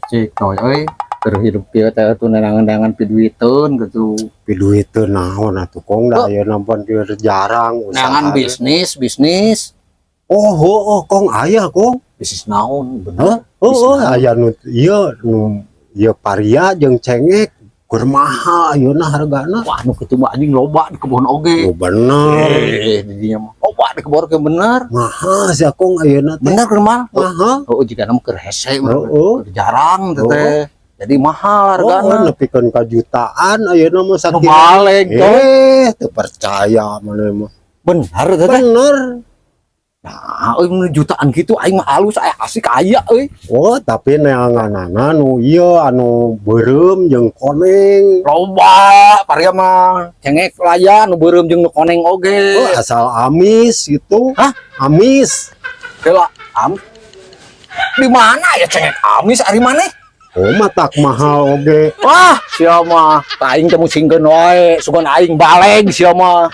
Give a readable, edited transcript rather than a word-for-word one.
Cik toy euy, keur hidup kieu teh atuh neangan-neangan piduiteun gitu. Piduiteun naon atuh, Kong? Da Oh. ayeuna pan dieu jarang usaha. Neangan bisnis, bisnis. Oh, oh, Kong, aya, Kong. Bisnis naon bener? Hah? Oh, Bisnis naon? Aya nu ieu, nu ieu paria jeung cengek, keur mahal ayeuna hargana. Wah, nu kitu mah anjing loba di kebon oge. Oh, bener. Eh, di dinya mah loba di kebon oge, bener. Mahal sih, Kong, ayeuna teh. Bener keur mahal. Mahal. Oh, jika nama keur hese mah. Oh. Keur jarang teh teh. Jadi mahal Oh, hargana. Nepikeun ka jutaan ayeuna mah Nu sakira. baleg toy. Eh, teu percaya maneh mah. Bener teh teh. Bener. Nah, euy, mun jutaan gitu aing mah alus aya asik aya euy. Oh, tapi neanganana nu ieu, anu beureum jeung koneng. Loba paria mah cengek layan nu beureum jeung nu koneng oge. Oh, asal amis gitu. Hah? Amis. Heula, am. Di mana ya cengek amis ari maneh? Oh, matak mahal oge. Wah, sia mah aing teh musingkeun wae, sugan aing baleg sia mah.